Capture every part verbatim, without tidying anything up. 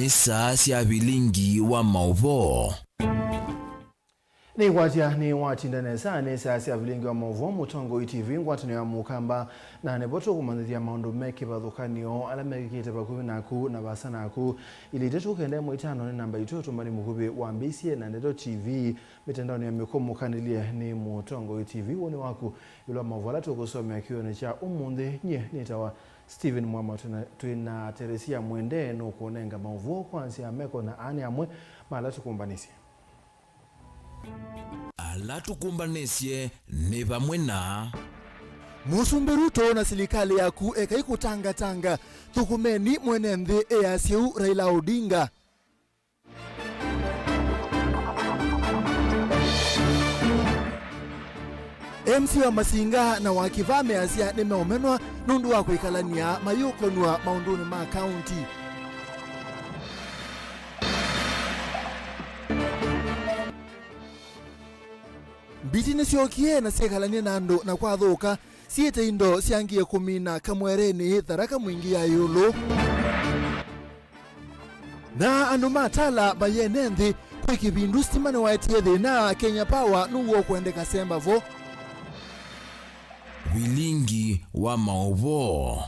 Saa sya vilingi wa maũvoo. Nĩkwatya nĩwatinda nesa nĩ saa sya vilingi wa maũvoo, Mũtongoi T V, ngwatanĩo ya Mũkamba, na nĩvo tũkũmanyĩthya maũndũ me kĩvathũkanĩo ala mekĩkĩte vakuvĩ naku na vaasa naku. Ilĩ itatũ kenda ĩmwe itano nĩ namba itũ, tũmbani mũkuvĩ wa Mbĩsye na Ndeto T V. Mĩtandaonĩ ya mĩkũmũkanĩlye nĩ Mũtongoi T V. Woni waku ĩũlũ wa maũvoo ala tũkũsomea kĩw'ũnĩ kya ũmũnthĩ. Nyie nĩtawa Stephen Mwama. Twĩna, twĩna Teresia Mwende nũkũnenga maũvoo kwa nzĩa ya meko na aa nĩ amwe ma ala tũkũmbanĩsye. Ala tũkũmbanĩsye nĩ vamwe na. Mũsumbĩ Ruto na silikalĩ yaku ekai kũtangatanga. Thũkũmeni mwene nthĩ easya ũu Raila Odinga. M C wa Masinga na wa Kĩvaa measya nĩmeũmenwa nũndũ wa kwĩkalany'a mayũkonw'a maũndũnĩ ma kaunti. Mbiti nĩsyookie na syĩkalany'a na andũ na kwathũka, syĩte indo syangĩe kũmina Kamwerenĩ Tharaka Mwingĩ ya ĩũlũ. Na andũ ma Tala mayene nthĩ kwĩ kĩvindu sitima nĩwaetie thĩna, Kenya Power nũw'o ũkwendeka semba vo. Vilingi wa maũvoo.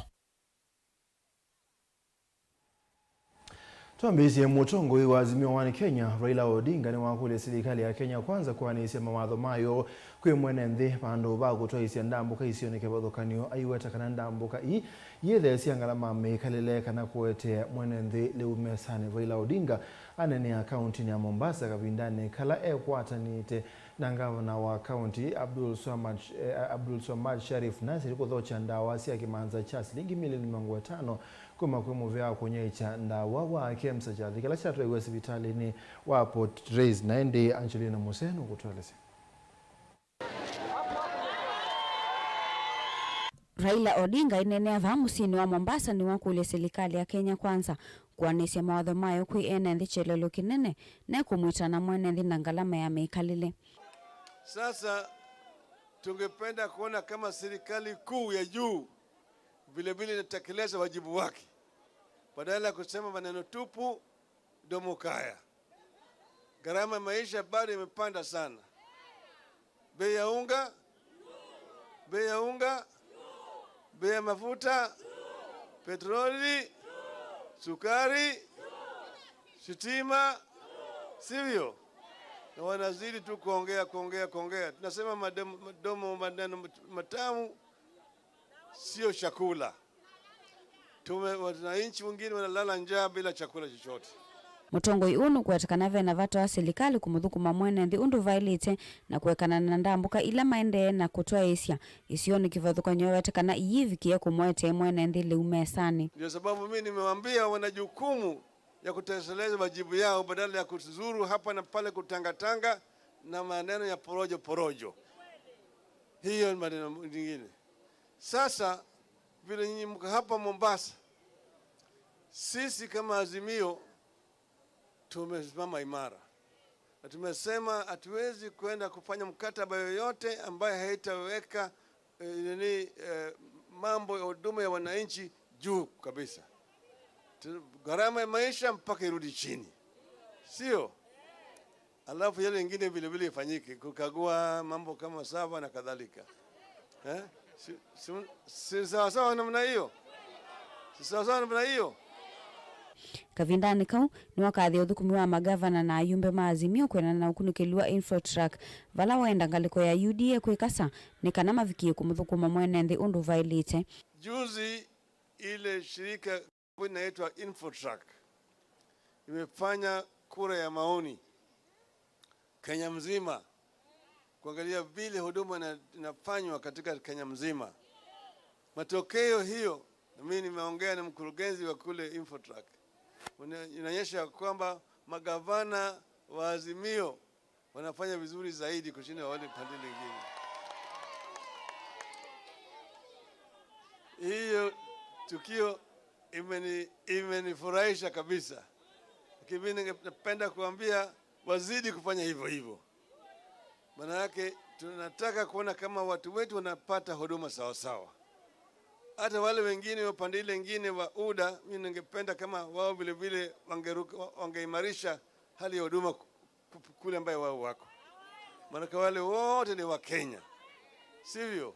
Twambĩĩsye, mũtongoi wa Azimio One Kenya, Raila Odinga, nĩwakũlya silikalĩ ya Kenya Kwanza kũanĩsya mawatho mayo kwĩ mwene nthĩ vandũ va kũtwaĩĩsya ndambũka isionĩ kĩvathũkany'o, aiweta kana ndambũka ii iyĩthesya ngalama mĩkalĩle kana kũete mwene nthĩ lĩu mesanĩ. Raila Odinga aneenea kauntinĩ ya Mombasa kavindanĩ kala ekwatanĩte na ngavana wa kaunti Abdul Swamad, eh, Abdul Swamad Sharif Nasir kũthokya ndawa sya kĩmanza kya silingi milioni mĩongo ĩtano kuma kwĩ mũvĩa wa kũnyaĩĩkya ndawa wa KEMSA kyathĩ kĩla kyatwaiwe sivitalĩnĩ wa Port Reitz. Na ĩndĩ Angelina Musee nũkũtũelesya. Raila Odinga aineenea vaa mũsyĩnĩ wa Mombasa nĩwakũlya silikalĩ ya Kenya Kwanza kũanĩsya mawatho mayo kwĩ ene nthĩ kyelelo kĩnene, na ekũmwĩtana mwene nthĩ na ngalama ya mĩkalĩle. Sasa tungependa kuona kama serikali kuu ya juu vile vile inatekeleza wajibu wake, badala ya kusema maneno tupu, domo kaya. Gharama ya maisha bado imepanda sana. Bei ya unga, bei ya unga, bei ya mafuta, petroli, sukari, sitima, sivyo? Na wanazidi tu kuongea, kuongea, kuongea. Tunasema madem-, madomo maneno matamu, sio chakula. Tume-, wananchi wengine wanalala njaa bila chakula chochote. Mũtongoi ũũ nũkũweta kana ve na vata wa silikalĩ kũmũthũkũma mwene nthĩ ũndũ vaĩlĩte na kũekana na ndambũka ila maendee na kũtwaĩĩsya isionĩ kĩvathũkany'o. Eweta kana iivikĩe kũmũetee mwene nthĩ lĩu mesanĩ. Ndio sababu mimi nimewaambia wana jukumu ya kutekeleza wajibu yao badala ya kuzuru hapa na pale kutangatanga na maneno ya porojo porojo. Hiyo ni maneno mengine. Sasa vile nyinyi mko hapa Mombasa, sisi kama Azimio tumesimama imara na tumesema hatuwezi kwenda kufanya mkataba yoyote ambayo haitaweka, eh, nini, eh, mambo ya huduma ya wananchi juu kabisa. Tu-, gharama ya maisha mpaka irudi chini, sio? Alafu yale ingine vile vile ifanyike, kukagua mambo kama sava na kadhalika. Eh? Si, si, si sawa sawa namna hiyo? Si sawa sawa namna hiyo? Kavindanĩ kau, nĩwakathĩa ũthũkũmi wa magavana na ayumbe ma Azimio kwĩanana na ũkunĩkĩli wa Infotrak, vala waenda ngalĩko ya U D A kwĩkasa nĩ kana mavikĩe kũmũthũkũma mwene nthĩ ũndũ vaĩlĩte. Juzi ile shirika inaitwa Infotrak imefanya kura ya maoni Kenya mzima kuangalia vile huduma ina-, inafanywa katika Kenya mzima. Matokeo hiyo, na mimi nimeongea na mkurugenzi wa kule Infotrak, una-, inaonyesha kwamba magavana wa Azimio wanafanya vizuri zaidi kushinda wale pande lingine. Hiyo tukio imeni-, imenifurahisha kabisa. Lakini mimi ningependa kuambia wazidi kufanya hivyo hivyo. Maana yake tunataka kuona kama watu wetu wanapata huduma sawa sawa. Hata wale wengine wa pande ile ingine wa UDA, mimi ningependa kama wao vile vile wangeruka-, wa-, wangeimarisha hali ya huduma ku-, ku-, kule ambayo wao wako. Maanake wale wote ni wa Kenya. Sivyo?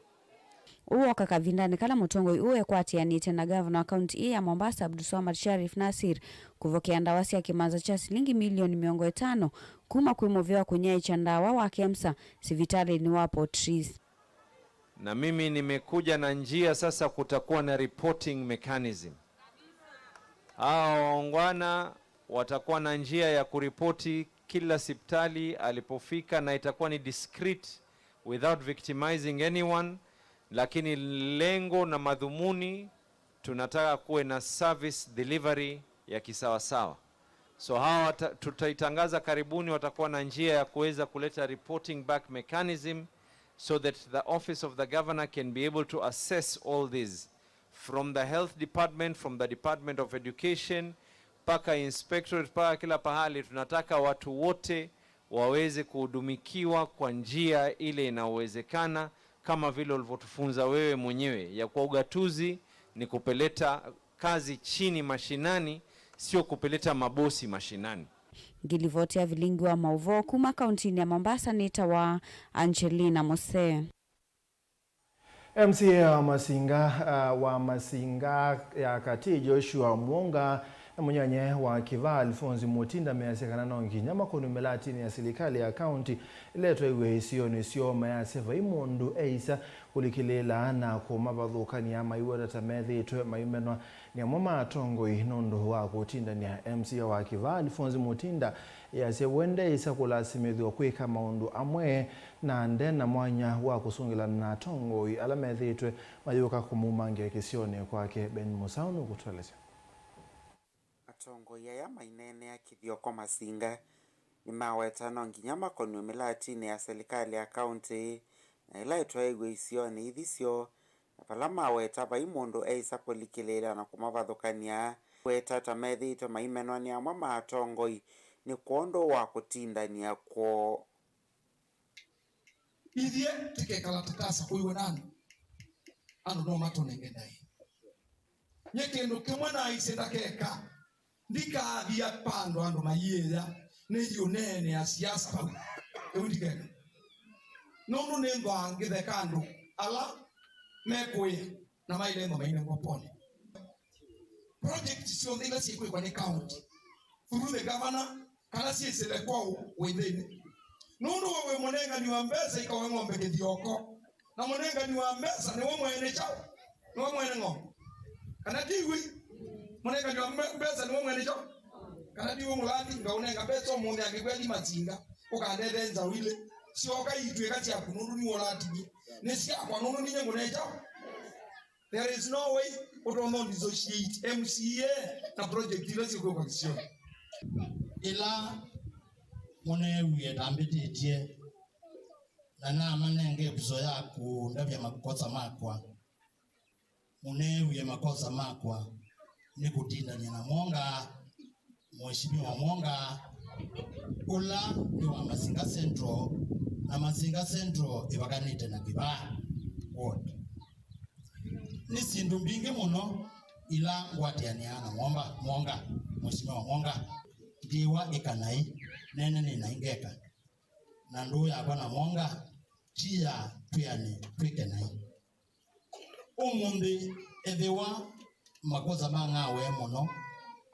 Ũu woka kavindanĩ kala mũtongoi ũũ ekwatĩanĩte na gavana wa kaunti ĩĩ ya Mombasa, Abdulswamad Sharif Nassir, kũvokea ndawa sya kĩmanza kya silingi milioni mĩongo ĩtano kuma kwĩ mũvĩa wa kũnyaĩĩkya ndawa wa KEMSA sivitalĩnĩ wa Port Reitz. Na mimi nimekuja na njia sasa, kutakuwa na reporting mechanism. Hawa waungwana watakuwa na njia ya kuripoti kila sipitali alipofika, na itakuwa ni discreet, without victimizing anyone, lakini lengo na madhumuni, tunataka kuwe na service delivery ya kisawasawa. So hawa wata-, tutaitangaza karibuni, watakuwa na njia ya kuweza kuleta reporting back mechanism so that the office of the governor can be able to assess all these, from the health department, from the Department of Education, mpaka inspectorate, mpaka kila pahali. Tunataka watu wote waweze kuhudumikiwa kwa njia ile inawezekana, kama vile ulivyotufunza wewe mwenyewe ya kuwa ugatuzi ni kupeleta kazi chini mashinani, sio kupeleta mabosi mashinani. Ngilivoti ya vilingi wa maũvoo kuma kauntinĩ ya Mombasa nĩtawa Angelina Musee. MCA wa Masinga, uh, wa Masinga ya Katĩ, Joshua Mwonga, na mũnyany'e wa Kĩvaa, Alphonse Mutinda, measya kana no nginya makonw'e mĩlatinĩ ya silikalĩ ya kaunti ĩla ĩtwaĩw'e isionĩ syoo. Mayasya vai mũndũ eĩsa kũlikĩlĩĩla na kũmavathũkany'a maiweta ta methĩĩtwe maimenwa nĩ amwe ma atongoi nũndũ wa kũtindany'a. MCA wa Kĩvaa, Alphonse Mutinda, easya we ndeĩsa kũlasimĩthw'a kwĩka maũndũ amwe na nde na mwanya wa kũsũngĩlana na atongoi ala methĩĩtwe mayũka kũmumangĩa kĩsionĩ kwake. Ben Mũsaũ nũkũtũelesya. Atongoi aya maineenea kĩthioko Masinga nĩmaweta no nginya makonw'e mĩlatinĩ ya silikalĩ ya kaunti na ĩla ĩtwaĩw'e isionĩ ithi syoo, na vala maweta vai mũndũ eĩsa kũlikĩlĩĩla na kũmavathũkany'a, kwĩweta ta methĩĩtwe maimenwa nĩ amwe ma atongoi nĩ kwondũ wa kũtindany'a kwoo. Ithyĩ tũkekala tũtasakũiwe nĩ andũ, andũ no matũnenge ndaĩa. Nyie kĩndũ kĩmwe naaisye ndakeka, ndikathi vandũ andũ maiĩya nĩthi ũneenea siasa vau. Kĩu ndikeka. Nũndũ nĩnthwaa ngĩtheka andũ ala mekũĩa na mailengwa mainengwa pole. Project syonthe ila syĩkwĩkwa nĩ county through the governor kana syĩsĩle kwaũ wĩthĩnĩ. Nũndũ we wĩ mũnengani wa mbesa ikawe ng'ombe kĩthioko, na mũnengani wa mbesa nĩwe mwene kyaũ? Nĩwe mwene ng'ombe. Kana tiw'ĩ? Mũnengani wa mbe-, mbesa nĩwe mwene kyaũ? Kana tiw'ĩ mũlathi ngaũnenga mbesa ũmũnthĩ angĩkwĩa thi Masinga ũkandethe nzaũ ilĩ? Syoka itw'ĩka syaku nũndũ nĩwe ũlatinie. Nĩ syakwa nũndũ ninyie ngũnee kyaũ? There is no way ũtonya dissociate MCA na project ila syĩkwĩkwa kĩsionĩ. Ĩla mũneewie tambĩtĩtye na namanenge ĩvuso ya kũndavya makosa makwa, mũneewie makosa makwa nĩ kũtindany'a na Mwonga. Mheshimiwa Mwonga, ũla nĩ wa Masinga Central, na Masinga Central ĩvakanĩte na Kĩvaa Ward. Nĩ syĩndũ mbingĩ mũno ila ngwatĩanĩaa na Mwonga, Mwonga, Mheshimiwa Mwonga. Ndiwa ĩka naĩ, nene nĩ naĩ ngeka. Na ndũũ yakwa na Mwonga ti ya twĩane twĩke naĩ. Ũmũnthĩ, ethĩwa makosa mang'awee mũno,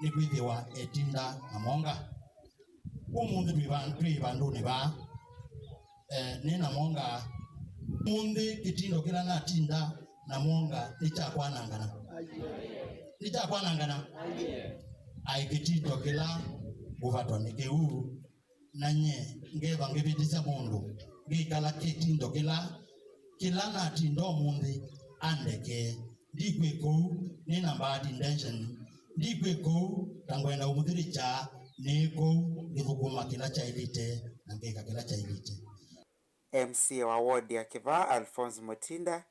nĩkwĩthĩwa etinda na Mwonga. Ũmũnthĩ twĩ va-, twĩ vandũnĩ vaa, eh, nĩ na Mwonga. Ũmũnthĩ kĩtindo kĩla natinda na Mwonga nĩ kya kwanangana. Nĩ kya kwanangana. Aĩ kĩtindo kĩla ngũvatwa nĩ kĩu. Na nyie ngethwa ngĩvĩtĩsya mũndũ, ngĩkala kĩtindo kĩla, kĩla natinda ũmũnthĩ andekee. Ndikwĩka ũu nĩ na bad intention. Ndikwĩka ũu ta ngwenda ũmũthĩlĩkya. Nĩĩka ũu ngĩthũkũma kĩla kyaĩlĩte na ngĩka kĩla kyaĩlĩte. MCA wa ward ya Kĩvaa, Alphonse Mutinda,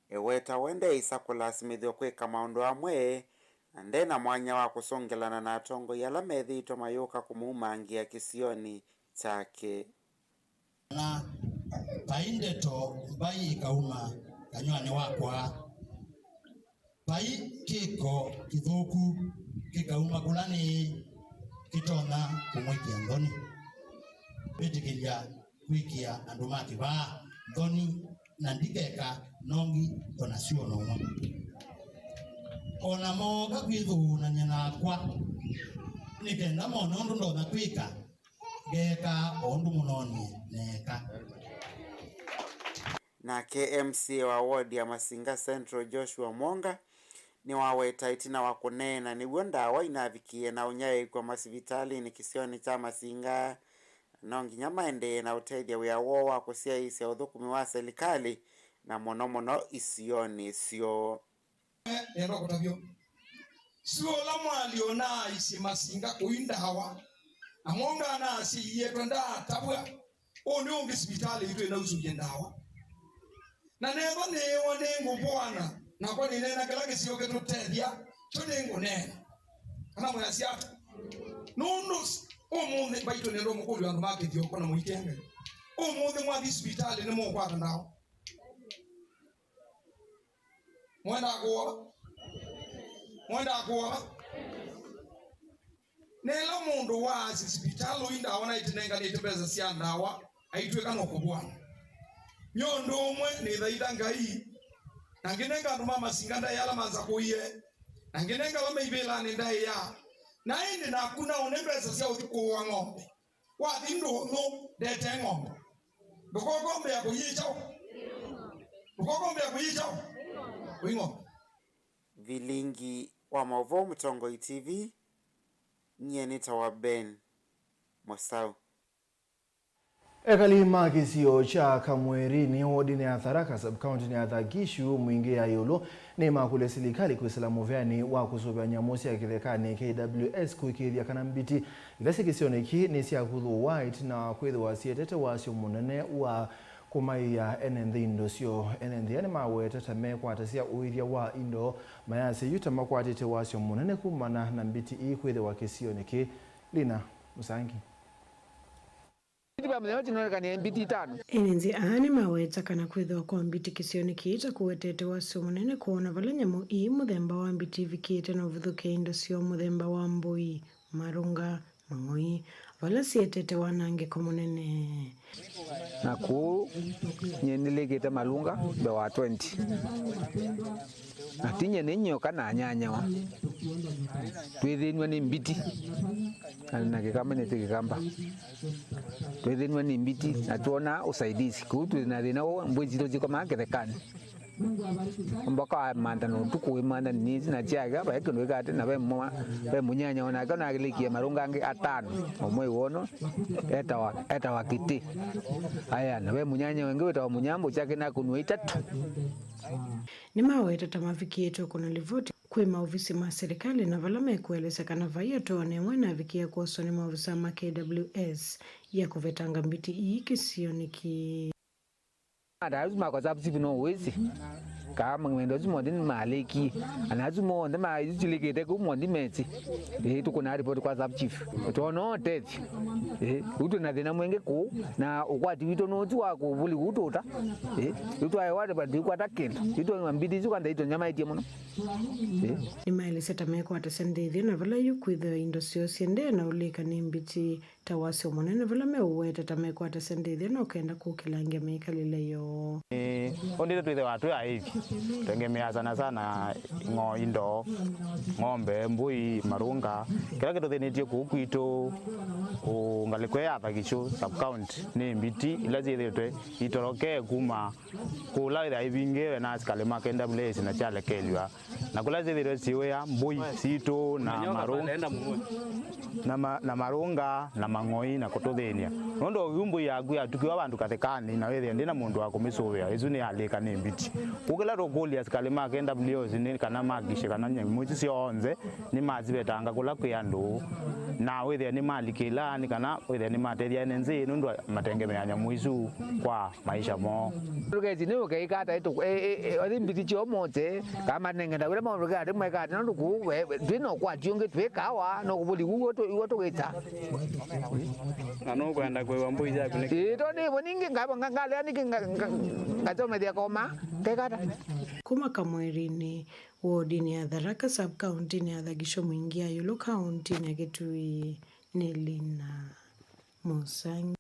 eweta we ndeĩsa kũlasimĩthw'a kwĩka maũndũ amwe, na nde na mwanya wa kũsũngĩlana na atongoi ala methĩĩtwe mayũka kũmumangĩa kĩsionĩ kyake. Na vai ndeto mbai ikauma kanyw'anĩ wakwa, Vai kĩko kĩthũku kĩkauma kũla nĩĩ kĩtonya kũmwĩkĩa nthoni? Mbĩtĩkĩlya kwĩkĩa andũ ma kĩvaa nthoni, na ndikeka nongi o na syũa nũmwe. O na mooka kwĩthũũnany'a nakwa, nĩ kenda mone ũndũ ndonya kwĩka, ngeeka o ũndũ mũnoonie neeka. Nake M C A wa ward ya Masinga Central, Joshua Mwonga, nĩwaweta ĩtina wa kũneena nĩw'o ndawa inavikie na ũnyaĩĩkw'a masivitalĩnĩ kĩsionĩ kya Masinga. No nginya maendee na ũtethya wĩa woo wa kũsyaĩĩsya ũthũkũmi wa selikalĩ, na mũno mũno isionĩ syoo. Nenda kũtavya, sio ũla mwalyo naaisye Masinga kũi ndawa, na Mwonga naasye ietwe ndaatavw'a. Ũũ nĩ ũngĩ sivitalĩ itũ ĩnausũvye ndawa. Na nethwa nĩĩwa nĩngũvũana, nakwa nĩneena kĩla kĩsio kĩtũtethya, kyo nĩngũneena. Kana mwĩasya ata? Nũndũ s-, ũmũnthĩ mbaitũ nĩenda ũmũkũlya andũ ma kĩthioko na mũikenge. Ũmũnthĩ mwathi sivitalĩ nĩmũkwata ndawa? Mwendaa kũoa? Mwendaa kũoa? Nĩla mũndũ waasya sivitalĩ ũi ndawa na ĩtĩnenganĩte mbesa sya ndawa, aitw'ĩka no kũvũana. Nĩ ũndũ ũmwe nĩthaitha Ngai, na ngĩnenga andũ ma Masinga ndaĩa ala mansakũie, na ngĩnenga ala me ivĩlanĩ ndaĩa, na ĩndĩ naku naũne mbesa sya ũthi kũũa ng'ombe. Wathi ndũũthũ ndete ng'ombe. Ndũkokombea kũyĩ kyaũ? Ndũkokombea kũyĩ kyaũ? Kũyĩ ng'ombe. Vilingi wa maũvoo Mũtongoi T V, nyie nĩtawa Ben Mũsaũ. Ekali ma kĩsio kya Kamwerinĩ, wodinĩ ya Tharaka, sub-county-nĩ ya Thagishu, Mwingĩ ya ĩũlũ, nĩmakũlya silikalĩ kwĩsĩla mũveanĩ wa kũsũvĩa nyamũ sya kĩthekanĩ, K W S, kũĩkĩĩthya kana mbiti ila syĩ kĩsionĩ kĩĩ nĩsyakuthũwa ĩtina wa kwĩthĩwa sietete wasyo mũnene wa kũmaĩĩa ene nthĩ indo syoo. Ene nthĩ aa nĩmaweta ta mekwatasya ũĩthya wa indo, mayasya yu ta makwatĩte wasyo mũnene kumana na mbiti ii kwĩthĩwa kĩsionĩ kĩĩ. Lina Mũsangi. Mbiti vamwe nao tinonekanie mbiti itano. Ene nthĩ aa nĩmaweta kana kwĩthĩwa kwa mbiti kĩsionĩ kĩĩ ta kũwetete wasyo mũnene kwoo na vala nyamũ ii mũthemba wa mbiti ivikĩte na ũvithũkĩa indo syoo mũthemba wa mbũi, marũnga, mang'oi, vala sietete wanangĩko mũnene. Na kũu nyie nĩlikĩte malũnga mbee wa twenty. Na ti nyie nĩnyoka nanyanyawa. Twĩthĩnw'a nĩ mbiti, na, na kĩkamba nĩtĩ kĩkamba. Twĩthĩnw'a nĩ mbiti, na twonaa ũsaidizi. Kũu twĩ na thĩna ũũ, mbũi sitũ sikomaa kĩthekanĩ. Mboka wamantha na ũtukũ wĩmantha nĩ na kyaka, vaĩ kĩndũ ĩkate, na ve mwa-, ve mũnyanya onake onakĩlĩkie marũnga angĩ atano, ũmwe iwono, etawa, etawa Kĩtĩ. Aya, na ve mũnyanya ũngĩ wĩtawa Mũnyambũ, kyake nakũnwa itatũ. Nĩmaweta ta mavikĩĩtwe kũna livoti kwĩ maovisi ma silikalĩ na vala mekũelesya kana vai atoa na ĩmwe navikĩe kwoswa nĩ maovisa ma K W S ya kũvetanga mbiti ii kĩsionĩ kĩĩ. Ata asu mako sub chief no wĩsĩ. Kaa mang'endo asu monthe nĩmalĩkie. Ana asu monthe ma isu silĩkĩte kũu monthe mesĩ. Ĩĩ, tũkũna report kwa sub chief. Twono tethyo. Ĩĩ, ũtũ na thĩna mwingĩ kũu, na ũkwati witũ nũti wa kũvuli kũu tũta. Ĩĩ, yu twaewa report kwata kĩndũ. Yu twa mbiti isu kwanza itũnyamaĩtie mũno. Ĩĩ. Nĩmaelesya ta mekwatasya ndĩthyo na vala yu kwĩthĩwa indo syoo siendee na ũlĩka nĩ mbiti. Ta wasyo mũnene vala meũweta ta mekwatasya ndĩthyo no kenda kũkĩlangya mĩkalĩle yoo. Ĩĩ, ũndĩte twĩthĩwa twĩ aĩthi, tũengemeaa sana sana ng'o-, indo, ng'ombe, mbũi, marũnga. Kĩla kĩtũthĩnĩtye kũu kwitũ, kũ ngalĩko ya Thagishu sub-county nĩ mbiti ila syĩthĩĩtwe itorokee kuma kũla wĩthĩa ivingĩwe na asikalĩ ma K W S na syalekelw'a. Na kũla syĩthĩĩtwe siwĩa mbũi sitũ na marũ-, na ma-, na marũnga na mang'oi na kũtũthĩny'a. Nũndũ oyu mbũi yaku yatukiwa vandũ kathĩkanĩ na wĩthĩa ndĩna mũndũ wa kũmĩsũvĩa, ĩsu nĩyalĩka nĩ mbiti. Kũu kĩla tũkũlya asikalĩ ma K W S nĩ kana makishe kana nyamũ isu syonthe nĩmasivetanga kũla kwĩ andũ, na wĩthĩa nĩmalikĩla nĩ kana wĩthĩa nĩmatethya ene nzĩ nũndũ matengemeaa nyamũ isu kwa maisha moo. Ndũkesi nĩ ũkeika ata ĩtũ-, ĩ, ĩ, ĩ, othi mbiti kyo mote, kama nengenda wĩra maũndũ kati mwekati nũndũ kũu we, we, twĩ na ũkwati ũngĩ twĩkawa, no kũvũli kũu iwo tũ-, iwo tũgĩta. Na nũkwenda kwĩwa mbũi syaku nĩkĩ? Ĩĩ, to nĩvo ningĩ ngavo nga-, ngalea nĩkĩ nga-, nga-, ngatomethya koma, kekata. Kuma Kamwerinĩ, wodinĩ ya Tharaka, sub-kaũntĩnĩ ya Thagishwa, Mwingi ya ĩũlũ kaũntĩnĩ ya Kitui. Nĩ Lina Mũsangi.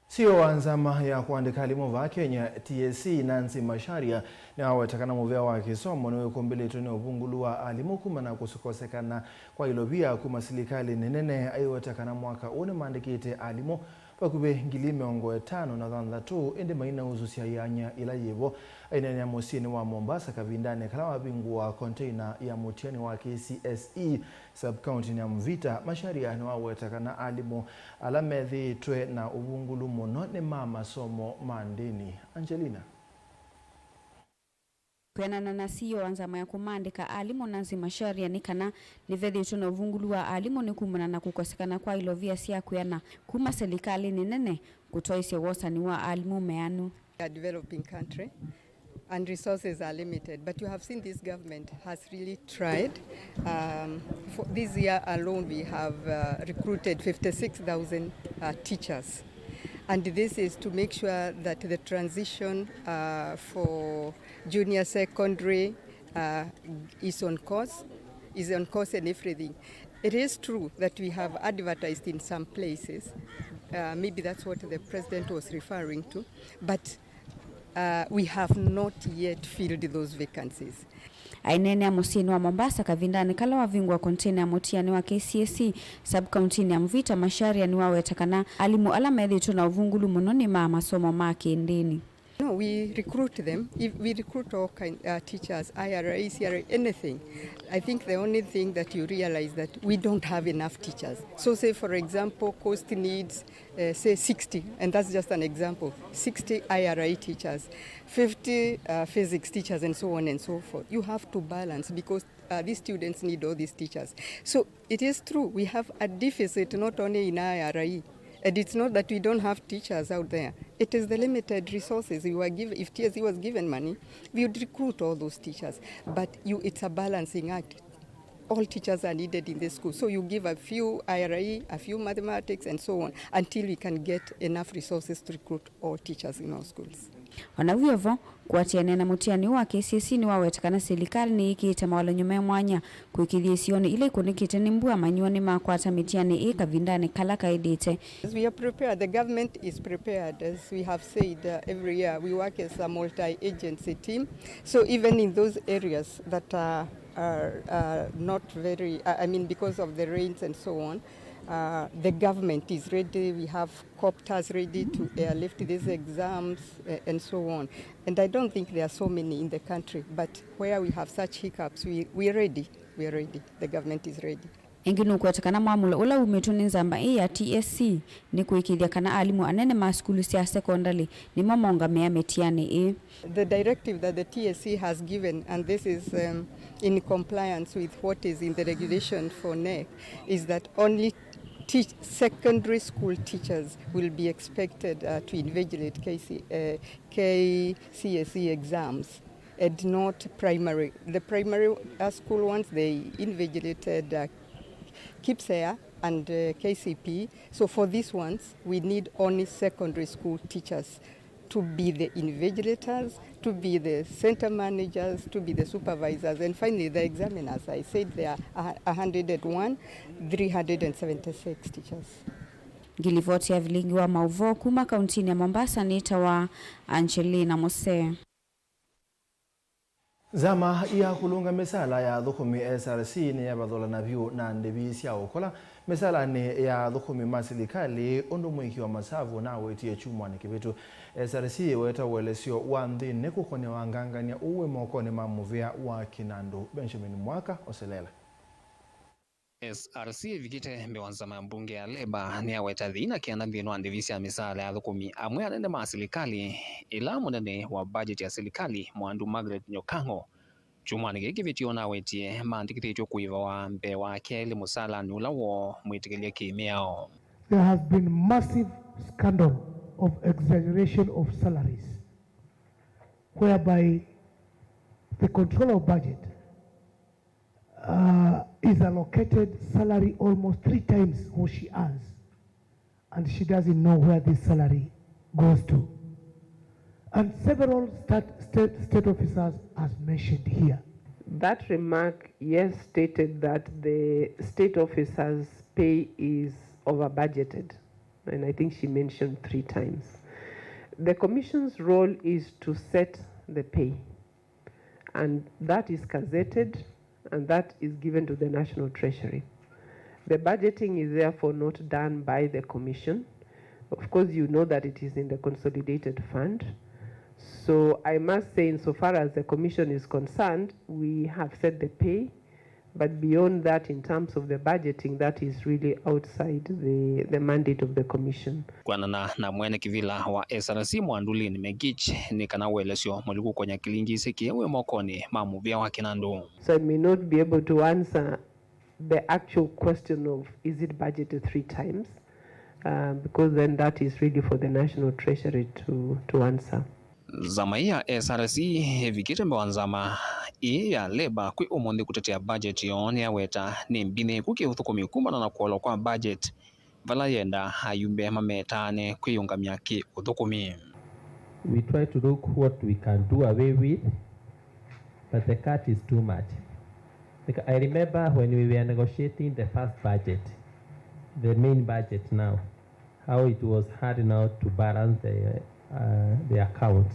C E O wa nzama ya kũandĩka alimũ vaa Kenya, T S C, Nancy Macharia, nĩwaweta kana mũvĩa wa kĩsomo nĩwĩkũmbĩlĩtwe nĩ ũvungũlu wa alimũ kumana na kũkosekana kwa ilovia kuma silikalĩnĩ nene. Aiweta kana mwaka ũũ nĩmaandĩkĩte alimũ vakuvĩ ngili mĩongo ĩtano na thanthatũ, ĩndĩ mainausũsya ĩanya ĩla yĩvo. Aineenea mũsyĩnĩ wa Mombasa kavindanĩ kala wavingũa container ya mũtiani wa K C S E sub-county-nĩ ya Mvita, Macharia nĩwaweta kana alimũ ala methĩĩtwe na ũvungũlu mũno nĩ ma masomo ma ndĩni. Angelina. Kwĩanana na C E O wa nzama ya kũmaandĩka alimũ, Nancy Macharia, nĩ kana nĩvethĩĩtwe na ũvungũlu wa alimũ nĩ kumana na kũkosekana kwa ilovia sya kwĩana kuma silikalĩnĩ nene kũtwaĩsya wosani wa alimũ meanu. A developing country and resources are limited, but you have seen this government has really tried. Um, for this year alone, we have uh, recruited fifty-six thousand uh, teachers, and this is to make sure that the transition uh, for junior secondary uh, is on course, is on course and everything. It is true that we have advertised in some places. Uh, maybe that's what the president was referring to, but uh, we have not yet filled those vacancies. Aineenea mũsyĩnĩ wa Mombasa kavindanĩ kala wavingũa container ya mũtiani wa K C S E sub-county-nĩ ya Mvita, Macharia nĩwaweta kana alimũ ala methĩĩtwe na ũvungũlu mũno nĩ ma masomo ma kĩndĩni. No, we recruit them. If we recruit all kind, uh, teachers, I R A, C R A, anything. I think the only thing that you realize that we don't have enough teachers. So say, for example, coast needs, uh, say, sixty, and that's just an example, sixty I R A teachers, fifty uh, physics teachers, and so on and so forth. You have to balance because uh, these students need all these teachers. So it is true, we have a deficit not only in I R A, and it's not that we don't have teachers out there. It is the limited resources. We were given, if T S C was given money, we would recruit all those teachers. But you, it's a balancing act. All teachers are needed in this school. So you give a few I R A, a few mathematics, and so on, until we can get enough resources to recruit all teachers in our schools. O na wĩ o vo, kũatĩanĩa na mũtiani ũũ wa K C S E nĩwaweta kana silikalĩ nĩyĩkĩĩte mawalany'o me mwanya kũĩkĩĩthya isionĩ ila ikũnĩkĩte nĩ mbua manyuwa nĩmakwata mĩtianĩ ĩĩ kavindanĩ kala kaĩlĩte. As we are prepared, the government is prepared. As we have said, uh, every year we work as a multi-agency team. So even in those areas that are, are, are not very, I I mean, because of the rains and so on, uh, the government is ready. We have copters ready to airlift these exams, uh, and so on. And I don't think there are so many in the country, but where we have such hiccups, we, we are ready. We are ready. The government is ready. Ĩngĩ nũkweta kana mwamũlo ũla umĩtwe nĩ nzama ĩĩ ya T S C nĩ kũĩkĩĩthya kana alimũ anene ma sukulu sya sekondalĩ nĩmo maũngamĩaa mĩtianĩ ĩĩ. The directive that the T S C has given, and this is, um, in compliance with what is in the regulation for NEC, is that only teach, secondary school teachers will be expected, uh, to invigilate K C, uh, K C S E exams and not primary. The primary, uh, school ones, they invigilated, uh, KPSEA and, uh, K C P E. So for these ones, we need only secondary school teachers to be the invigilators, to be the center managers, to be the supervisors, and finally the examiners. I said there are a hundred and one, three hundred and seventy-six teachers. Ngilivoti ya vilingi wa maũvoo kuma kauntinĩ ya Mombasa nĩtawa Angelina Mose. Nzama ya kũlũnga mĩsaala ya athũkũmi, S R C, nĩyavatholana vyũ na ndĩvi sya ũkola mĩsaalanĩ ya athũkũmi ma silikalĩ, ũndũ mũĩki wa masavu ũnawetie kyumwanĩ kĩvĩtu. S R C ĩweta ũelesyo wa nthĩnĩ kũkonĩa wangangany'a ũũ wĩ mokonĩ ma mũvĩa wa kĩnandũ. Benjamin Mwaka oselela. S R C ĩvikĩte mbee wa nzama ya mbunge ya Labour nĩyaweta thĩna kĩana nthĩnĩ wa ndĩvi sya mĩsaala ya athũkũmi amwe anene ma silikalĩ, ĩla mũnene wa budget ya silikalĩ, Mwandu Margaret Nyakang'o, kyumwanĩ kĩĩ kĩvĩtĩe ũnawetie maandĩkĩthĩtw'e kũĩvawa mbee wa kelĩ mũsaalanĩ ũla woo mwĩtĩkĩlye kĩ-mĩao. There has been massive scandal of exaggeration of salaries, whereby the controller of budget uh, is allocated salary almost three times what she earns, and she doesn't know where this salary goes to. And several stat-, state, state officers, as mentioned here, That remark, yes, stated that the state officers' pay is over budgeted, and I think she mentioned three times. The commission's role is to set the pay, and that is gazetted, and that is given to the National Treasury. The budgeting is therefore not done by the commission. Of course, you know that it is in the consolidated fund. So I must say, insofar as the commission is concerned, we have set the pay, but beyond that, in terms of the budgeting, that is really outside the, the mandate of the commission. Kwanana na mwene kĩvĩla wa S R C Mwandulini Megich nĩ kana ũelesyo mũliku kũkonya kĩlingisi kĩĩ wĩ mokonĩ ma mũvĩa wa kĩnandũ. So I may not be able to answer the actual question of is it budgeted three times, uh, because then that is really for the National Treasury to, to answer. Nzama ĩĩ ya S R C ĩvikĩte mbee wa nzama ĩĩ ya Labour kwĩ ũmũnthĩ kũtetea budget yoo nĩyaweta nĩ mbinĩku kĩ ũthũkũmi kumana na kũolwa kwa budget, vala yenda ayumbe mametaane kwĩyũngamya kĩ ũthũkũmi. We try to look what we can do away with, but the cut is too much. Like, I remember when we were negotiating the first budget, the main budget now, how it was hard now to balance the, uh, the accounts.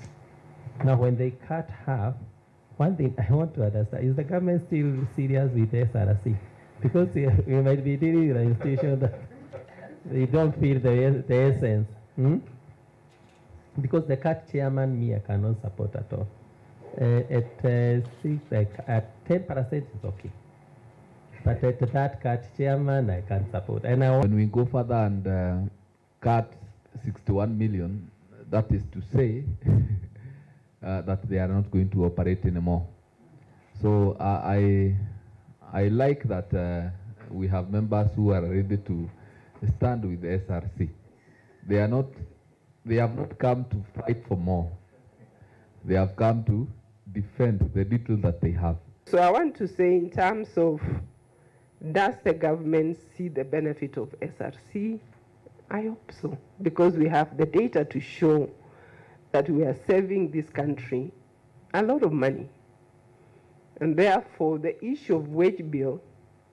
Now, when they cut half, one thing I want to understand, is the government still serious with S R C? Because we, we might be dealing with an institution that they don't feel the, the essence. Hmm? Because the cut, chairman, me, I cannot support at all. Uh, at, uh, six, like, at ten percent is okay. But at that cut, chairman, I can't support. And I wa- When we go further and, uh, cut sixty-one million, that is to say, uh, that they are not going to operate anymore. So, uh, I, I like that, uh, we have members who are ready to stand with the S R C. They are not, they have not come to fight for more. They have come to defend the little that they have. So I want to say, in terms of, does the government see the benefit of S R C? I hope so, because we have the data to show that we are saving this country a lot of money. And therefore, the issue of wage bill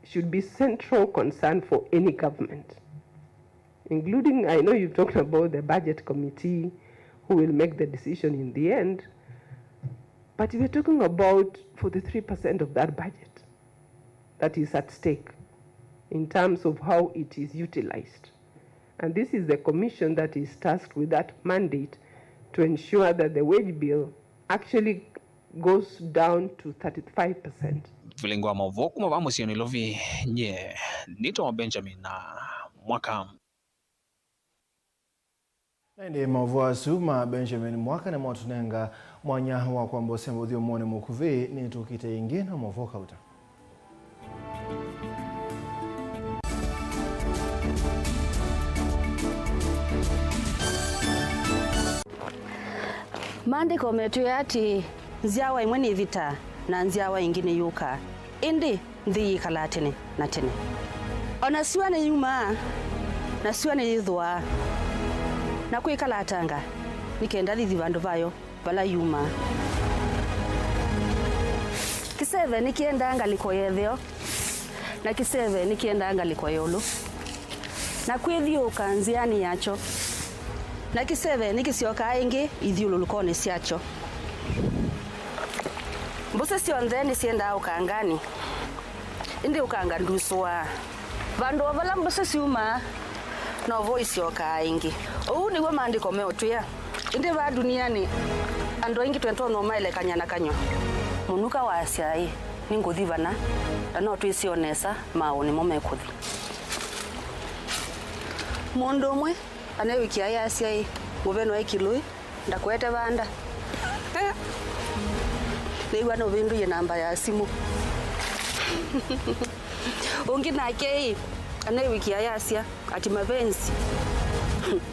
should be central concern for any government, including, I know you've talked about the budget committee who will make the decision in the end, but we're talking about forty-three percent of that budget that is at stake in terms of how it is utilized. And this is the commission that is tasked with that mandate to ensure that the wage bill actually goes down to thirty-five percent. Vilingi wa maũvoo kuma vaa mũsyĩ Nairobi, nye nĩtawa Benjamin na Mwaka. Na ĩndĩ maũvoo asu ma Benjamin Mwaka nĩmotũnenga mwanya wa kwamba ũsemba ũthyũmũonĩ mũkuvĩ. Nĩtũkĩte ĩngĩ na maũvoo kauta. Maandĩko metwĩe atĩĩ, nzyawa ĩmwe nĩvĩtaa, na nzyawa ĩngĩ nĩyũkaa, ĩndĩ nthĩ yĩkalaa tene na tene. O na syũa nĩyumaa, na syũa nĩyĩthũaa, na kwĩkalatanga, nĩ kenda thithi vandũ vayo vala yumaa. Kĩseve nĩkĩendaa ngalĩko ya ĩtheo, na kĩseve nĩkĩendaa ngalĩko ya ĩũlũ, na kwĩthyũũka nzĩanĩ yakyo, na kĩseve nĩkĩsyokaa ĩngĩ ithyũlũlũkonĩ syakyo. Mbũsĩ syonthe nĩsyendaa ũkanganĩ, ĩndĩ ũkanga ndusũaa. Vandũ o vala mbũsĩ syumaa, novo isyokaa ĩngĩ. Ũu nĩw'o Maandĩko meũtwĩa. Ĩndĩ vaa ndunianĩ, andũ aingĩ twĩtonya ũmaelekany'a na kanyw'a. Mũnuka waasya, ĩ, nĩngũthi vana, na no twĩsĩ o nesa maaũ nĩmo mekũthi. Mũndũ ũmwe aneewĩkĩa ayasya, ĩ, ngũve no ĩkĩlũĩ, ndakũete vanda. Nĩw'a nũvĩndũie namba ya simũ. Ũngĩ nake ĩ, aneewĩkĩa ayasya ati mavenzi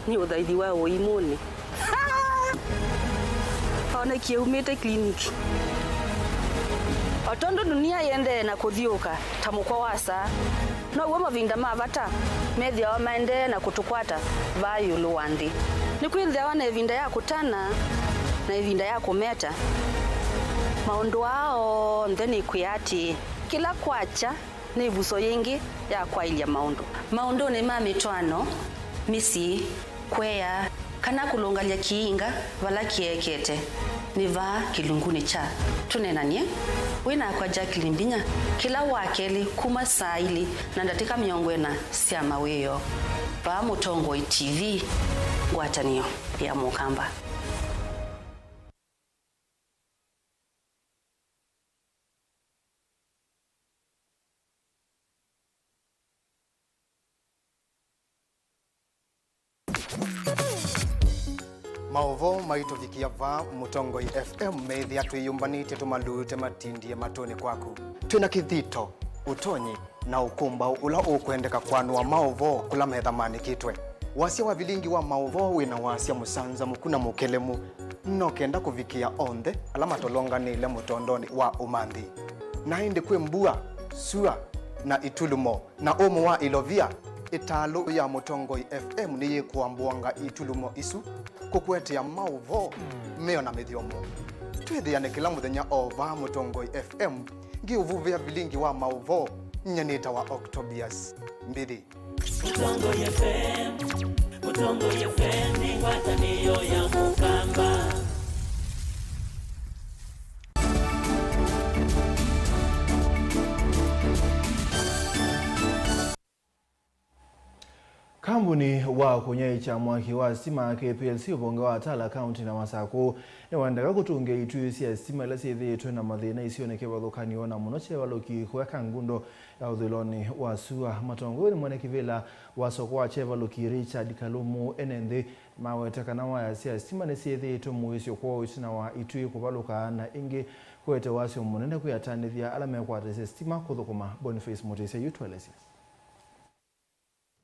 nĩ ũthaithi wa ũimũnĩ. Onekie umĩte clinic. O tondũ dunia yendee na kũthyũũka ta mũkwa wa saa, now'o mavinda ma vata methĩawa maendee na kũtũkwata vaa ĩũlũ wa nthĩ. Nĩkwĩthĩawa na ĩvinda ya kũtana na ĩvinda ya kũmeta. Maũndũ aa onthe nĩkwĩa atĩĩ, kĩla kwakya nĩ ĩvuso yĩngĩ ya kwaĩlya maũndũ. Maũndũnĩ ma mĩtwaano, mĩsyĩ, kũea, kana kũlũngalya kĩinga vala kĩekete, nĩ vaa kĩlungunĩ kya Tũneenany'e. Wĩ nakwa Jacqueline Mbinya, kĩla Wakelĩ kuma saa ilĩ na ndatĩka mĩongo ĩna sya mawĩoo, vaa Mũtongoi T V, ngwatanĩo ya Mũkamba. Maũvoo maitũvikĩa vaa Mũtongoi F M meĩthĩa twĩyũmbanĩtye tũmalute matindie matũnĩ kwaku. Twĩ na kĩthito, ũtonyi, na ũkũmbaũ ũla ũkwendeka kwanũa maũvoo kũla metha manĩkĩtwe. Wasya wa vilingi wa maũvoo wĩ na wasya mũsanzamũku na mũkelemu, no kenda kũvikĩa onthe ala matolonganĩle mũtondonĩ wa ũmanthi. Na ĩndĩ kwĩ mbua, sua, na itulumo, na ũmũ wa ilovia, ĩtalũ ya Mũtongoi F M nĩyĩkũambũanga itulumo isu kũkũetea maũvoo meo na mĩthyomo. Twĩthĩane kĩla mũthenya o vaa Mũtongoi F M. Ngĩũvuvĩa vilingi wa maũvoo, nyie nĩtawa Octobius Mbithi. Mũtongoi F M, Mũtongoi F M nĩ ngwatanĩo ya Mũkamba. Kambuni wa kũnyaĩĩkya mwaki wa sitima K P L C ũvonge wa Tala, kaunti na Masakũ, nĩwaendeka kũtũngĩa ituĩ sya sitima ila syĩthĩĩtwe na mathĩna isionĩ kĩvathũkany'o, na mũno kyevalũki kũya Kangundo ya ũthũĩlonĩ wa sua. Matongoi nĩ mwene kĩvĩla wa soko wa kyevalũki Richard Kalumu ene nthĩ maweta kana waya sya sitima nĩsyĩthĩĩtwe mũisyo kwoo ĩtina wa ituĩ kũvalũka na ĩngĩ kũete wasyo mũnene kwĩ atandĩthya ala mekwatĩsya sitima kũthũkũma. Boniface Mũtĩsya yu tũelesye.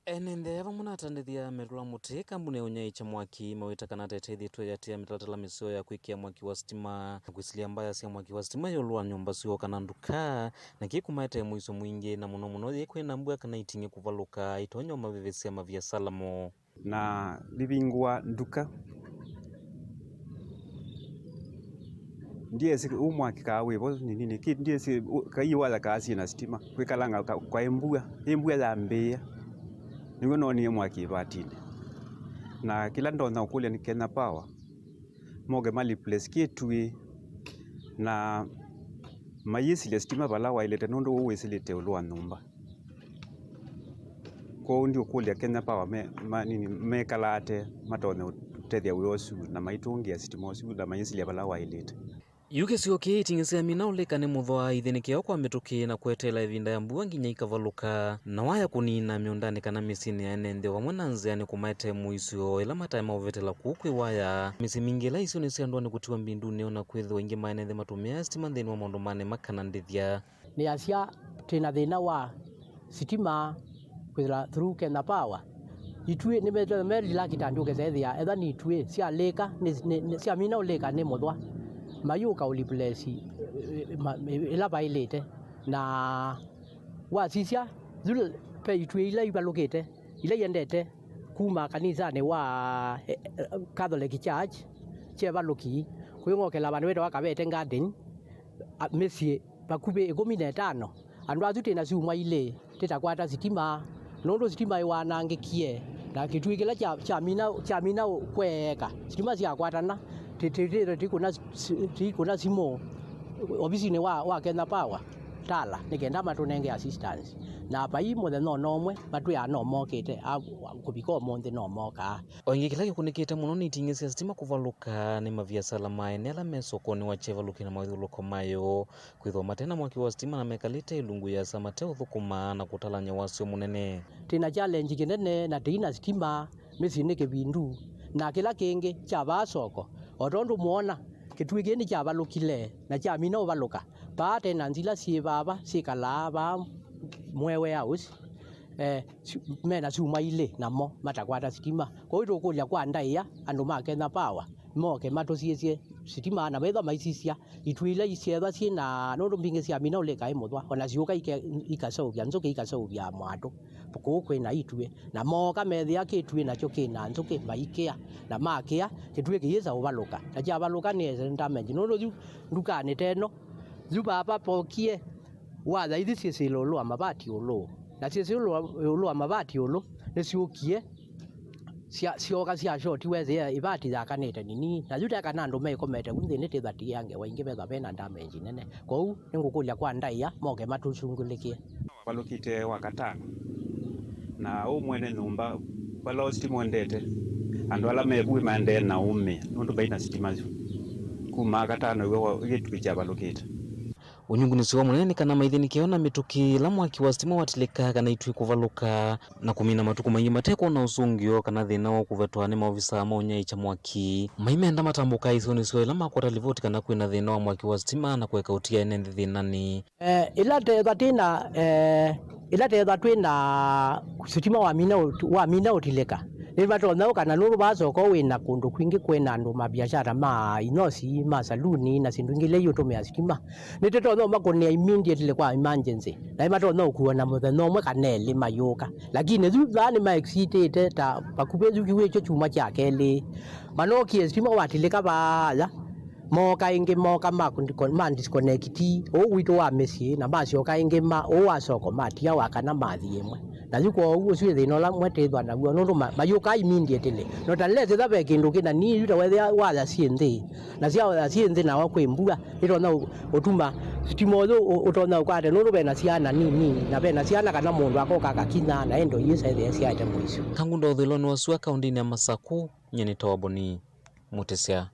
Ene nthĩ aya vamwe na atandĩthya metũla mũtĩ kambuni ya ũnyaĩĩkya mwaki mawĩta kana ta ĩteithĩtwe ĩatĩĩa mĩtalatala mĩseo ya kwĩkĩa mwaki wa sitima na kwĩsilya mbaya sya mwaki wa sitima ĩũlũ wa nyũmba syoo kana nduka, na kĩĩ kũmaetee mũisyo mwingĩ, na mũno mũno yĩ kwĩna mbua kana iting'ĩ kũvalũka itonya ũmavĩvĩsya maviasala moo. Na livingũa nduka. Ndyĩsĩ ũ mwaki kaa wĩ vo nini, nĩkĩ ndyĩsĩ ũ-, kai waya kaa syĩ na sitima. Kwĩkalanga ka-, kwaĩ mbua, ĩ mbua yambĩĩa. Nĩw'o noonie mwaki ĩvatinĩ. Na kĩla ndonya ũkũlya nĩ Kenya Power, moke ma replace kĩtuĩ na mayĩsilya sitima vala waĩlĩte, nũndũ ũu wĩsilĩte ĩũlũ wa nyũmba. Kwoou ndiũkũlya Kenya Power me, ma, nini, mekala ate matonye ũtethya wĩa ũsu na maitũngĩa sitima ũsu na mayĩsilya vala waĩlĩte. Yu kĩsio kĩĩ iting'ĩ syamina ũlĩka nĩ mũthwa, ithĩnĩkĩo kwa mĩtũkĩ na kweteela ĩvinda ya mbua nginya ikavalũka, na waya kũnina mĩũndanĩ kana mĩsyĩnĩ ya ene nthĩ vamwe na nzĩanĩ kũmaetee mũisyo ĩla mataema ũvetela kũu kwĩ waya. Mĩsyĩ mingĩ ĩla isionĩ sya ndũanĩ kũtiwa mbindunĩ, o na kwĩthĩwa ingĩ ma ene nthĩ matũmĩaa sitima nthĩnĩ wa maũndũ ma nĩma kana ndĩthya. Nĩasya, twĩ na thĩna wa sitima kwĩthĩla through Kenya Power. Ituĩ nĩmethĩwa me reluctant ũkesa ethĩa, ethwa nĩ ituĩ syalĩka, nĩ, nĩ, nĩ, syamina ũlĩka nĩ mũthwa. Mayũka ũreplace, eh, ma, ĩla vaĩlĩte. Na wasisya, yu ve ituĩ ila ivalũkĩte, ila iendete kuma kanisanĩ wa, eh, eh, Catholic Church, kyevalũki, kwĩng'okela vandũ vetawa Kavete Garden, a, mĩsyĩ vakuvĩ ĩkũmi na ĩtano. Andũ asu twĩ na syumwa ilĩ tĩtakwata sitima, nũndũ sitima ĩwanangĩkie, na kĩtuĩ kĩla kya, kyamina, kyamina kweeka, sitima syakwatana, ti, ti, ti, tikũna si-, tikũna simũ ovisinĩ wa, wa Kenya Power, Tala, nĩ kenda matũnenge assistance. Na vai mũthenya o na ũmwe matwĩaa no mokĩte, a, kũvika ũmũnthĩ no mokaa. O ĩngĩ, kĩla kĩkunĩkĩte mũno nĩ iting'ĩ sya sitima kũvalũka nĩ maviasala ma ene ala me sokonĩ wa kyevalũki na mawĩthyũlũlũko mayo, kwĩthĩwa mate na mwaki wa sitima na mekalĩte ĩlungu ĩasa mateũthũkũma na kũtalany'a wasyo mũnene. Twĩ na challenge kĩnene na tũi na sitima mĩsyĩnĩ kĩvindu, na kĩla kĩngĩ kya vaa soko, o tondũ mũona, kĩtuĩ kĩĩ nĩkyavalũkile na kyamina ũvalũka. Vaa tenants ila syĩ vava syĩkalaa vaa Mwee Warehouse, eh, syu-, mena syumwa ilĩ namo matakwata sitima. Kwoou tũkũlya kwa ndaĩa andũ ma Kenya Power moke matũsisye sitima, na methwa maisisya ituĩ ila isyeethwa syĩ na, nũndũ mbingĩ syamina ũlĩka ĩ mũthwa, ona syũka ike-, ikaseũvya nzũkĩ, ikaseũvya mwatũ. Kũu kwĩ na ituĩ, na mooka methĩa kĩtuĩ nakyo kĩ na nzũkĩ, maikĩa, na makĩa, kĩtuĩ kĩyĩsa ũvalũka, na kyavalũka nĩ damage, nũndũ yu ndukanĩ teno, yu vava pokie waya ithi syĩsĩle ũlũ wa mavati ũlũ, na syĩsĩ ũlũ wa, ũlũ wa mavati ũlũ nĩsyũkie, sya-, syoka syashotiwe ĩvati yakanĩte nini, na yu te kana andũ mekomete vu nthĩnĩ tĩtha tiange waingĩ vethwa vena damage nene. Kwoou nĩngũkũlya kwa ndaĩa moke matũsungũlĩkĩe. Valũkĩte Wakatano, na ũ mwene nyũmba vala sitima ũendete, andũ ala mevu maendee na ũmĩa nũndũ vai na sitima yu. Kuma Wakatano iwe wa-, kĩtuĩ kyavalũkĩte. Ũnyungunĩsyo wa mũnene nĩ kana maithĩnĩkĩwe na mĩtũkĩ ĩla mwaki wa sitima watilĩka kana ituĩ kũvalũka, na kũmina matukũ maingĩ matekwona ũsũngĩo kana thĩna wa kũvetwa nĩ maovisaa ma ũnyaĩĩkya mwaki. Maimenda matambũkaa isionĩ syoo ĩla makwata livoti kana kwĩ na thĩna wa mwaki wa sitima na kũeka ũtia ene nthĩ thĩnanĩ. Eh, ĩla tethwa twĩ na, eh, ĩla tethwa twĩ na sitima wamina ũt-, wamina ũtilĩka, nĩmatonya ũka na nũndũ vaasoka wĩ na kũndũ kwingĩ kwĩ na andũ mabiashara ma inyosi, ma saluni na syĩndũ ingĩ ila iũtũmĩa sitima. Nĩtũtonya ũmakũnĩa immediately kwa emergency, na nĩmatonya ũkua na mũthenya ũmwe kana elĩ mayũka. Lakini yu vaa nĩmaexitĩte ta vakuvĩ yu kĩu ĩkyo kyumwa kya kelĩ. Manookie sitima watilĩka vaaya, mooka ĩngĩ, mooka ma, ma disconnect ũũ witũ wa mĩsyĩ, na masyoka ĩngĩ ma ũũ wa soko, matia wa kana mathi ĩmwe. Na yu kwoou ũsu wĩ thĩna ũla mwe twĩthwa naw'o, nũndũ ma-, mayũkaa immediately. Not unless ĩtha ve kĩndũ kĩna nii, yu ta wethĩa waya syĩ nthĩ, na sya waya syĩ nthĩ nawa kwĩ mbua, ĩtonya ũ-, ũtuma sitima ũyũ ũ-, ũtonya ũkwate, nũndũ vena syana nini, na vena syana kana mũndũ akoka akakinya, na endo iĩ saĩthĩa syaete mũisyo. Kangunda ũthũĩlonĩ wa sua kaũndĩnĩ ya Masakũ, nyie nĩ Towaboni Mũtĩsya.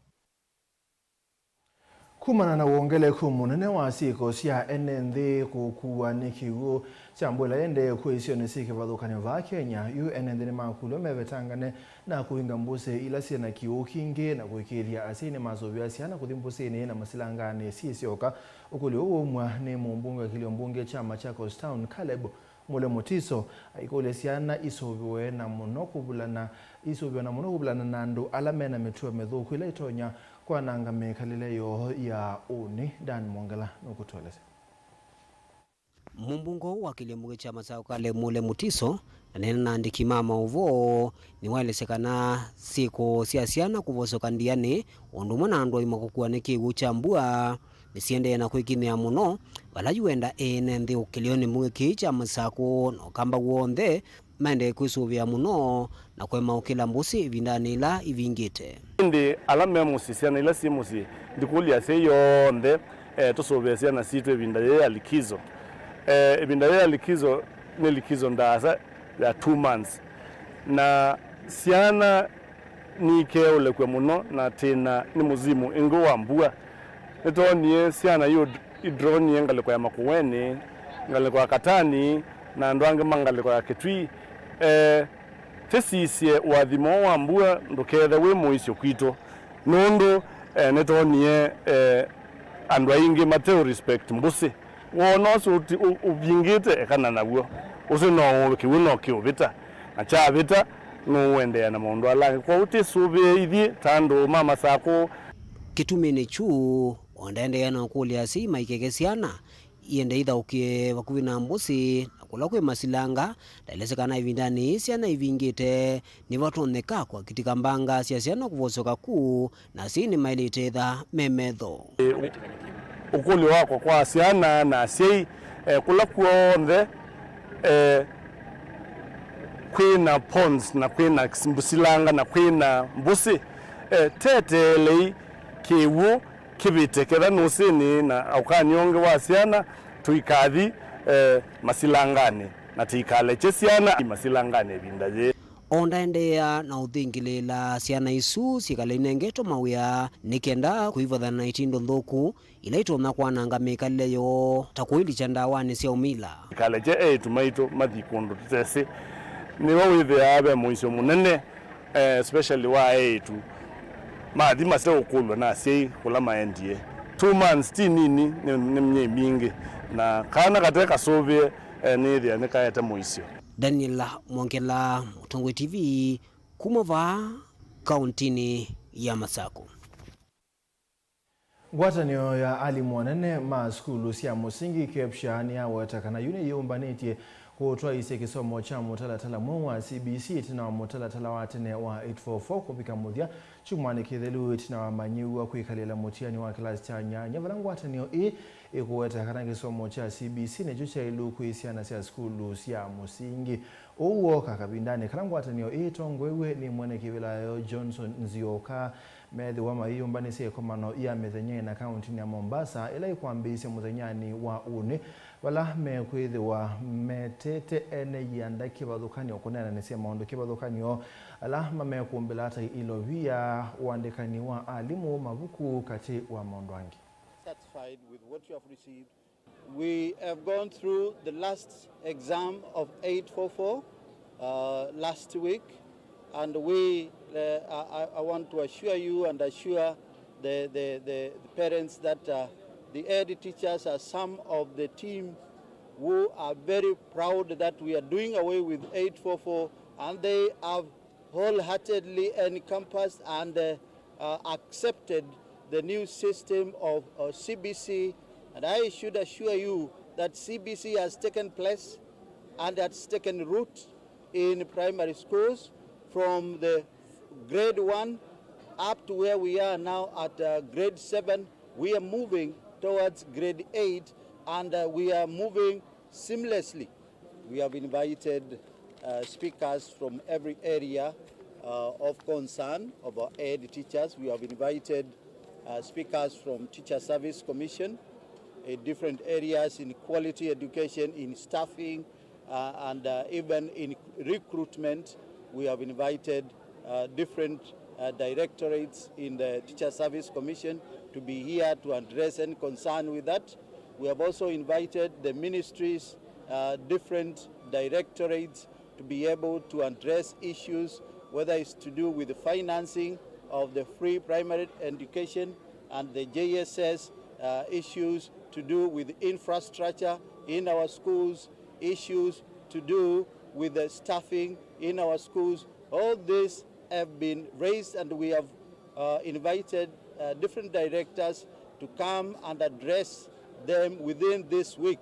Kumana na wongeleku mũnene wa syĩko sya ene nthĩ kũkuwa nĩ kĩw'ũ kya mbua ĩla yendee kwĩ isionĩ syĩ kĩvathũkany'o vaa Kenya, yu ene nthĩ nĩmakũlw'a mevetangane na kũinga mbũsĩ ila syĩ na kĩw'ũ kingĩ na kũĩkĩĩthya asyai nĩmasũvĩa syana kũthi mbũsĩnĩ na masilanganĩ syĩ syoka. Ũkũlyo ũũ waumw'a nĩ mũmbunge wa kĩlio mbunge kya Machakos Town, Caleb Mule Mutiso, aikũlya syana isũvĩwe na mũno kũvulana, isũvĩwe na mũno kũvulana na andũ ala mena mĩtuo mĩthũku ĩla ĩtonya kwananga mĩkalĩle yoo ya ũnĩ. Dan Mwongela nũkũtũelesya. Mũmbunge ũũ wa kĩlio mbunge kya Masaũ Caleb Mule Mutiso ndaneena na andĩki ma maũvoo nĩwaelesya kana syĩko sya syana kũvosoka ndianĩ, o ũndũ ũmwe na andũ aima kũkuwa nĩ kĩw'ũ kya mbua, nĩsiendee na kwĩkinyĩa mũno, vala yu enda ene nthĩ ũkĩlĩonĩ mbunge kĩĩ kya Masakũ na Ũkamba w'onthe maendee kwĩsũvĩa mũno na kũema ũkĩla mbũsĩ ĩvindanĩ ĩla ivingĩte. Ĩndĩ ala me mũsyĩ, syana ila syĩ mũsyĩ, ndikũlya asyai onthe, eh, tũsũvĩe syana sitũ ĩvinda yĩĩ ya likizo. Eh, ĩvinda yĩĩ ya likizo nĩ likizo ndaasa ya two months, na syana nikeũlekw'a mũno na tĩna nĩ mũsimu ĩngĩ wa mbua. Nĩtwoonie syana yu idronie ngalĩko ya Makueni, ngalĩko ya Katani, na andũ angĩ ma ngalĩko ya Kitui. Eh, tĩsisye ũathimo wa mbua ndũkethe wĩ mũisyo kwitũ, nũndũ, eh, nĩtwoonie, eh, andũ aingĩ mate ũ respect mbũsĩ. Woona ũsu ũti-, ũ-, ũvingĩte, ekana naw'o. Ũsu no ũ-, kĩw'ũ no kĩũvĩta, na kyavĩta, nũũendeea na maũndũ ala angĩ. Kwoou tĩsũvĩe ithyĩ ta andũ ma Masakũ. Kĩtumĩnĩ kyu, o ndaendeea na ũkũlya asyai maikeke syana iende ithaũkĩe vakuvĩ na mbũsĩ, na kũla kwĩ masilanga, ndaelesya kana ĩvindanĩ yĩĩ syana ivingĩte, nĩvatonyeka kũakitĩka mbanga sya syana kũvosoka ku, na asyai nĩmaĩlĩte etha me metho. Ĩ, ũ-, ũkũlyo wakwa kwa syana na asyai, eh, kũla kw'onthe, eh, kwĩ na ponds na kwĩ na s-, silanga na kwĩ na mbũsĩ, eh, teteelei kĩw'ũ kĩvĩte ketha nũsĩnĩ na ũkany'o ũngĩ wa syana, tũikathi, eh, masilanganĩ na tũikalekye syana masilanganĩ ĩvinda yĩĩ. O ndaendeea na ũthingĩlĩĩla syana isu syĩkale inengetwe mawĩa nĩ kenda kũivathana na itindo nthũku ila itonya kwananga mĩkalĩle yoo, ta kũilikya ndawanĩ sya ũmila. Tũikalekye eĩtu maitũ mathi kũndũ tũtesĩ. Nĩvo wĩthĩaa ve mũisyo mũnene, eh, especially wa eĩtu, mathi mase ũkũlw'a na asyai kũla maendie. Two months ti nini, nĩ, nĩ myei mingĩ, na kana kate kasũvĩe, eh, nĩĩthĩa nĩkaete mũisyo. Daniel Mwongela, Mũtongoi T V, kuma vaa kaũntĩnĩ ya Masakũ. Ngwatanĩo ya alimũ anene ma sukulu sya mũsingi, KEPSHA, nĩyaweta kana yu nĩyĩũmbanĩtye kũtwaĩĩsya kĩsomo kya mũtalatala mweũ wa C B C ĩtina wa mũtalatala wa tene wa eight four four kũvika mũthya kyumwanĩ kĩthelu, ĩtina wa manyĩw'a kwĩkalĩla mũtiani wa kĩlasi kya nyanya, vala ngwatanĩo ĩĩ ĩkũweta kana kĩsomo kya C B C nĩkyo kyaĩlu kwĩ syana sya sukulu sya mũsingi. Ũu wooka kavindanĩ kala ngwatanĩo ĩĩ ĩtongoew'e nĩ mwene kĩvĩla yayo Johnson Nzioka, meethĩwa mayĩyũmbanĩsya ĩkomano ya mĩthenya ĩna kaũntĩnĩ ya Mombasa, ĩla ĩkwambĩĩsya mũthenyanĩ wa ũnĩ, vala mekwĩthĩwa metete ene ianda kĩvathũkany'o kũneenanĩsya maũndũ kĩvathũkany'o ala mamekũmbĩla ta ilovia, ũandĩkani wa alimũ, mavuku, katĩ wa maũndũ angĩ. Satisfied with what you have received. We have gone through the last exam of eight four four, uh, last week, and we, uh, I, I- I want to assure you and assure the, the, the, the parents that, uh, the head teachers are some of the team who are very proud that we are doing away with eight four four, and they have wholeheartedly encompassed and, uh, uh, accepted the new system of, uh, C B C. And I should assure you that C B C has taken place and has taken root in primary schools from the grade one up to where we are now at, uh, grade seven. We are moving towards grade eight, and, uh, we are moving seamlessly. We have invited, uh, speakers from every area, uh, of concern of our head teachers. We have invited, uh, speakers from Teacher Service Commission, in different areas, in quality education, in staffing, uh, and, uh, even in recruitment. We have invited, uh, different, uh, directorates in the Teacher Service Commission to be here to address any concern with that. We have also invited the ministries, uh, different directorates to be able to address issues, whether it's to do with the financing of the free primary education and the J S S, uh, issues to do with infrastructure in our schools, issues to do with the staffing in our schools. All these have been raised, and we have, uh, invited, uh, different directors to come and address them within this week.